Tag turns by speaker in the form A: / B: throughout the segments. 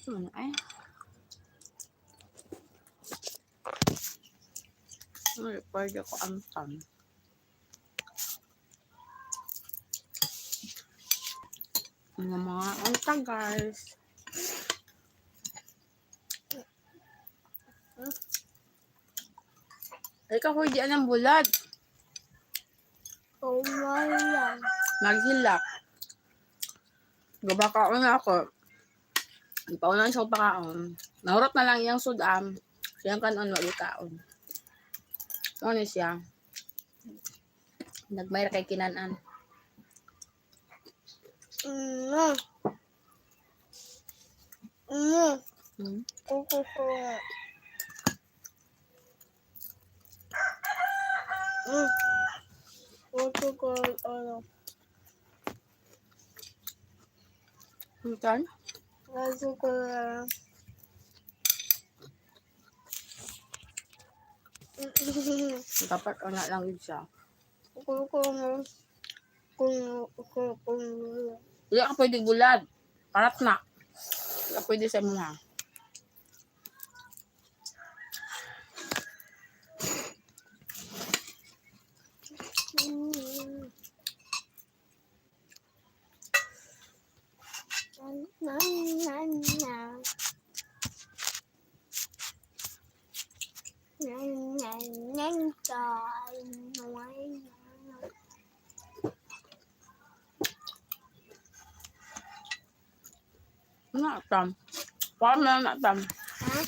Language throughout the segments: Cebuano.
A: Ano ay? Ay, pwede ko amtan. Mga unta, guys. Ikaw, huy, di anang bulad.
B: Oh my God.
A: Naghilak. Gabakaon na ako. Ipauna siya pakaon. Nahurot na lang iyang sudam. Siyang kanon, wag kaon. Ano siya? Nagmayra kay kinanan.
B: Mm. Mm. Kukuha. Mm. Kukuha ano.
A: Ano?
B: Kukuha.
A: Dapat una lang yun siya.
B: Kukuha. Kukuha.
A: Hindi ka pwede bulad. Karat na. Hindi ka pwede sa mga.
B: Na na na. Na na na na na.
A: Ano tam? Paano na na tam?
B: Ha?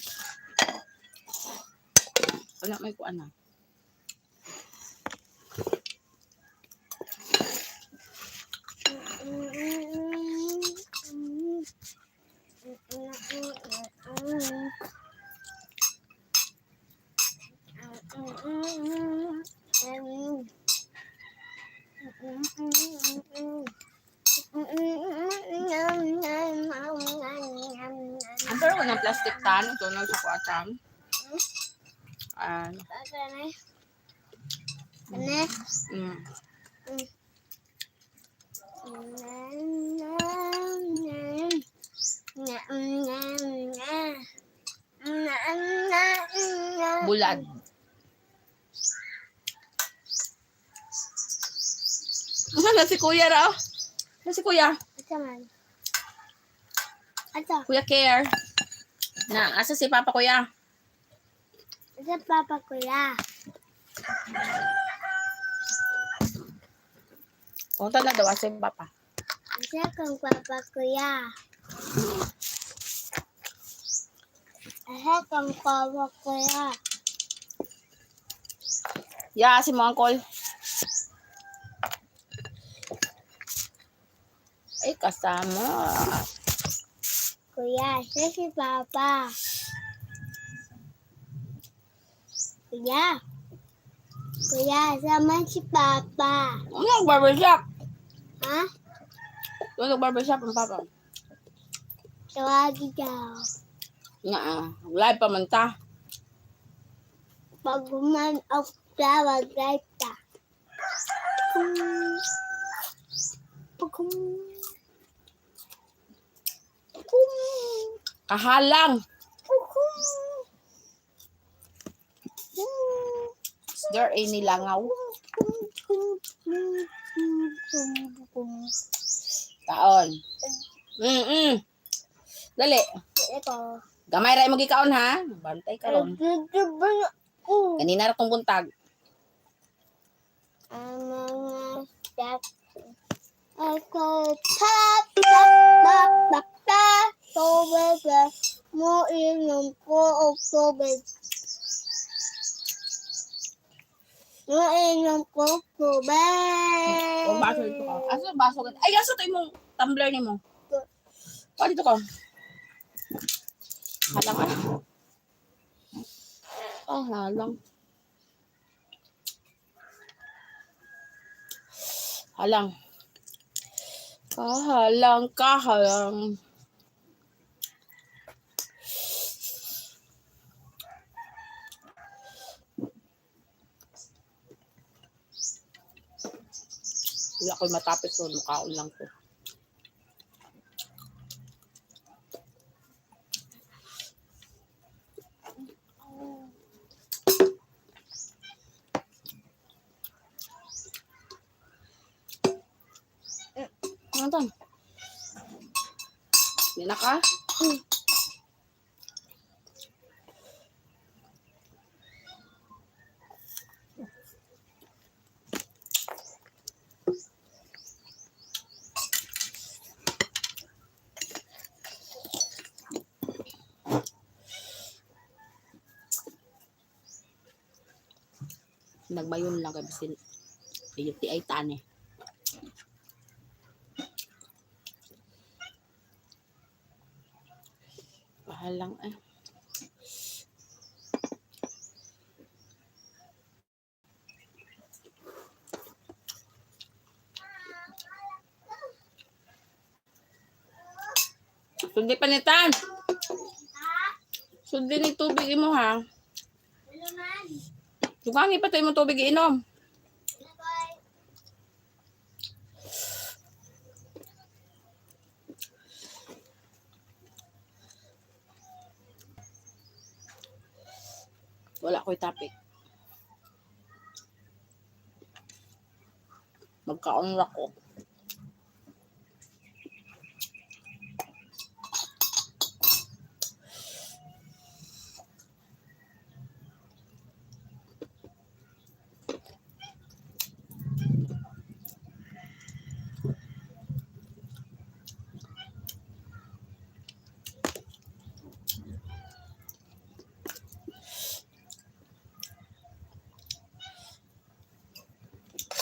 A: Ano may kuan na? Ang pero ko ng plastic tan. Ito na sa kuatan. Ano? Bulad. Saan na si Kuya raw? Saan si Kuya?
B: Ito,
A: Kuya Care. Na, asa si Papa Kuya?
B: ito papa kuya.
A: Punta na daw asa si Papa.
B: Ito kang papa kuya. Ito kang papa kuya.
A: Ya, si mga uncle. Ay, kasama.
B: Kuya, siya si papa. Kuya. Kuya, sama si papa.
A: Ano ang barbershop?
B: Ha?
A: Ano ang barbershop ang Papa?
B: Tawagi daw.
A: Nga, ah. Live pa man ta.
B: Pag human of tawag ta. Pagkum. Pagkum.
A: Kahalang.
B: Pagkum.
A: Is there any langaw? Kaon. Dali.
B: Ito.
A: Gamay ra imong gikaon ha. Bantay karon. Kanina ra tong buntag.
B: Ang mga step. Ako tap tap tap tap tap tubig mo inom ko og tubig. Mo inom ko tubig.
A: O baso dito ka. Asa baso ka? Ay, asa to imong tumbler nimo? Pa dito ka. Halang ah. Oh, halang. Halang. Kahalang, kahalang. Wala ko'y matapik ko, mukaon lang ko. Ano to? Hindi na ka? Nagmayon lang kay bisin UTI tan eh. Pahalang eh. Sundi pa ni Tan. Sundi ni tubig imo ha.
B: Ano man?
A: Tugangi pa tayo mo tubig iinom.
B: Ano ba?
A: Wala ko'y topic. Magkaon ra ko.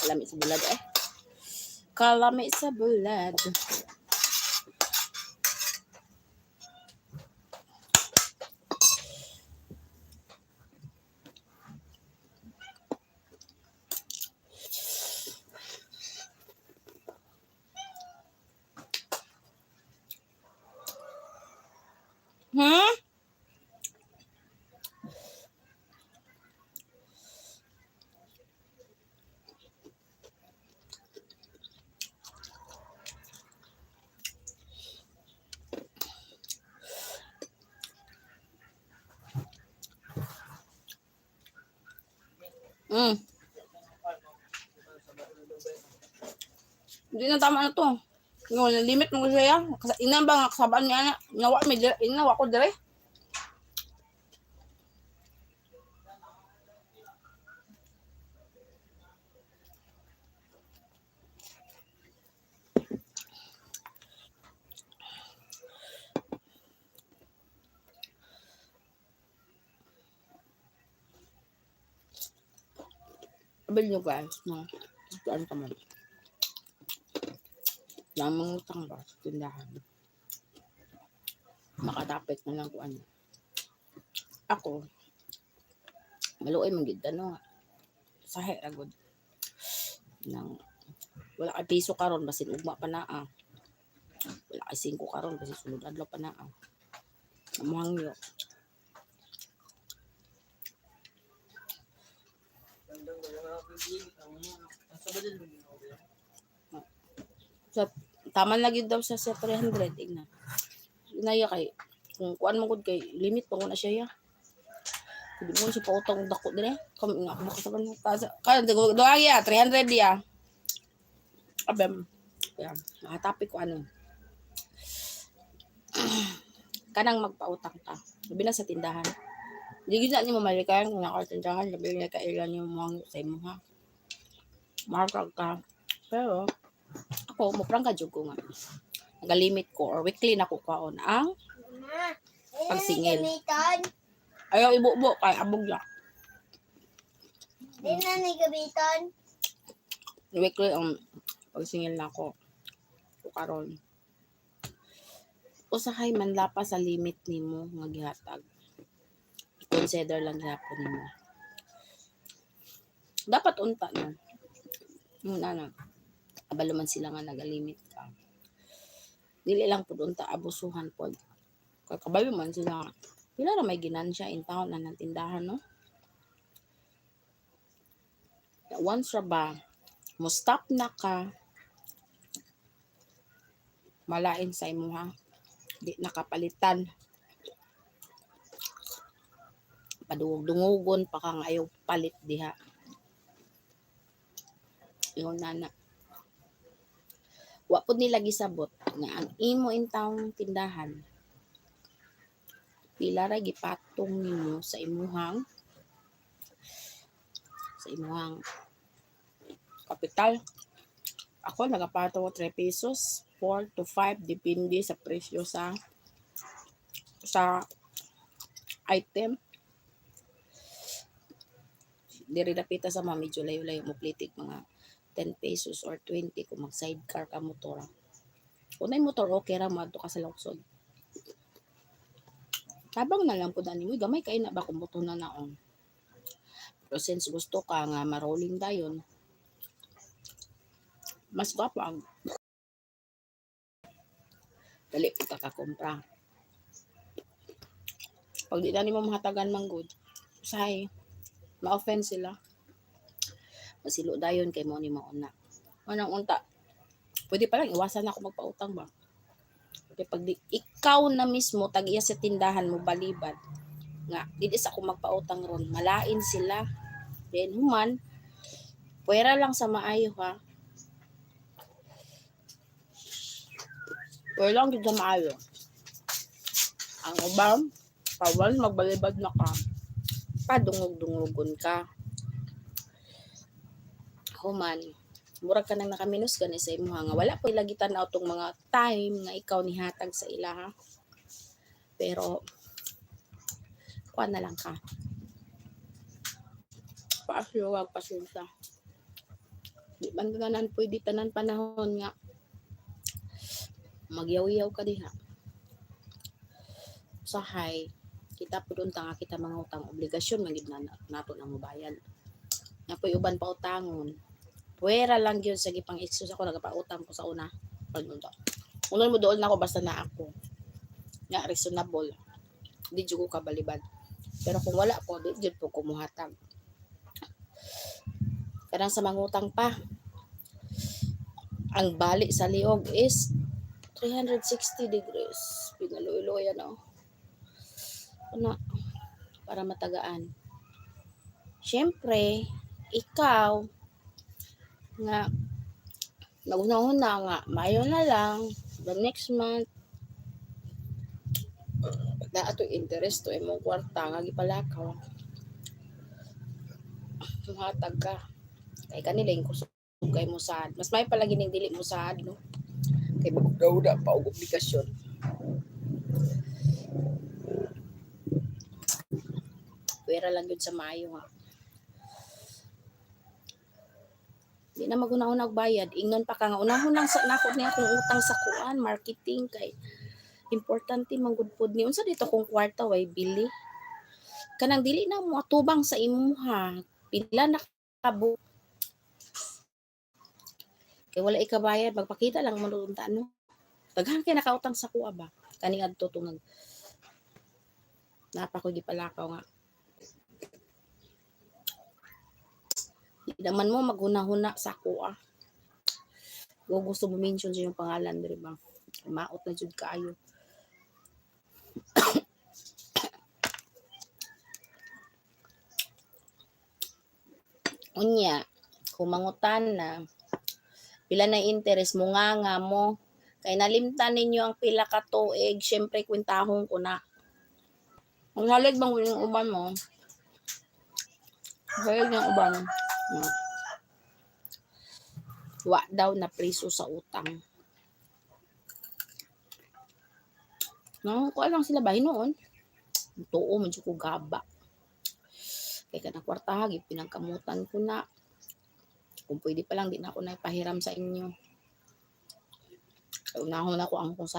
A: Kalami sa bulad eh. Kalami sa bulad. Hindi na tama na to. Yung limit mo siya. Kasi ina ba nga kasabaan niya na. Nawa may dire, ina wa ko dire. Abel nyo guys, no? Saan ka man? Lamang utang ba sa tindahan? Makatapit na lang kung ano. Ako, maluoy man gid ano. Sahe ra gud. Nang wala kay piso karon basin ugma pa naa. Wala kay 5 karon basin sulod adlaw pa naa. Amuhang yo. Sa tama na gyud daw siya sa 300 igna. Inaya kay kung kuan mo gud kay limit pa ko na siya ya. Hindi mo siya pautang og dako dire. Kami nga ako sa kan kaya doa ya 300 ya. Abem. Ya, makatapik ko ano. Kanang magpautang ka. Labi na sa tindahan. Hindi gyud na nimo malikayan kung naka tindahan, labi na kailan yung mga sa imo ha. Markag ka. Pero ako mo prangka jud ko nga. Nagalimit ko or weekly na ko kaon ang
B: Mama,
A: Pagsingil.
B: Gamiton.
A: Ayaw ibubo kay abog na.
B: Di na ni gamiton.
A: Weekly ang pagsingil na ako. O karon. Usahay man lapa sa limit nimo nga gihatag. I-consider lang gihapon nimo. Dapat unta no. Una na. Kabalo man sila nga nagalimit ka. Dili lang pud unta abusuhan pod. Kay kabalo man sila nga. Pila ra may ginansya in town na ng tindahan no. Once ra ba mo stop na ka. Malain sa imuha. Di nakapalitan. Padungog-dungugon pa kang ayaw palit diha. Ingon nana. Wa pud nila gisabot nga ang imo intawong tindahan pila ra gipatong nimo sa imuhang kapital. Ako nagapatong ko 3 pesos, 4 to 5, depende sa presyo sa item. Diri dapita sa mga medyo layo-layo mo plitik mga 10 pesos or 20 kung mag sidecar ka motor. Kung naay motor, okay ra moadto ka sa lungsod. Tabang na lang pud ani mo, gamay kay na ba kung motor na naon. Pero since gusto ka nga ma-rolling dayon, mas gwapo ang dali pud ka kakumpra. Pag di na nimo mahatagan man gud, usahay ma-offend sila. Masilo dayon kay mo ni mauna. Manang unta, pwede pa lang iwasan na ako magpautang ba. Kay pag di, ikaw na mismo tag-iya sa tindahan mo balibad nga di sa ako magpautang ron, malain sila. Then human, pwera lang sa maayo ha. Pwera lang gid sa maayo. Ang uban, pawan magbalibad na ka. Padungog-dungogon ka. Human, murag ka nang nakaminos gani sa imuha nga wala po lagi tan-aw tong mga time nga ikaw nihatag sa ila ha. Pero kuan na lang ka. Paasyo, pasensya. Di man tanan pwede tanan panahon nga magyaw-yaw ka diha. Usahay, kita pud unta nga kita mga utang, obligasyon man gid na nato nang mobayad. Nga po'y uban pa utangon. Puwera lang gyud sa gipang excuse ako, nagapautang ko sa una. Ano Unol mo dool na ako basta na ako. Nga reasonable. Di jud ko kabalibad. Pero kung wala ko, di jud po ko muhatag. Kanang sa mangutang pa. Ang bali sa liog is 360 degrees. Pinaluy-luy ano. Ano, para matagaan. Siyempre, ikaw nga naghuna-huna nga mayo na lang the next month naa to interest to imong kwarta nga gipalakaw, muhatag ka kay kanila yung kusog kay mo sad. Mas may palagi ning dili mo sad, no, kay magdawda pa og obligasyon. Pwera lang yun sa maayo ha. Di na maghuna-huna og bayad. Ingnon pa ka nga unahon lang sa nako niya akong utang sa kuan marketing kay importante man gud pod ni unsa dito kung kwarta way bili. Kanang dili na mo atubang sa imuha, pila na ka kay wala ikabayad, magpakita lang mo unta no. Daghan kay nakautang sa kuha ba. Kani adto tungag napa ko gipalakaw nga di naman mo maghuna-huna sa kuha. Wa gusto mo mention sa inyong pangalan diri ba. Maot na jud kaayo. Unya, kung mangutana, pila na interest mo nga mo. Kay nalimtan ninyo ang pila ka tuig, syempre kwentahon ko na. Ang halig bang yung uban mo? Halig ng uban. Wa daw na preso sa utang. No, kuha lang sila ba hinuon. Tuo man jud ko gaba. Kay kanang kwarta pinangkamutan ko na. Kung pwede pa lang, di na ako nagpahiram sa inyo. Kay unahon ako ang kung sa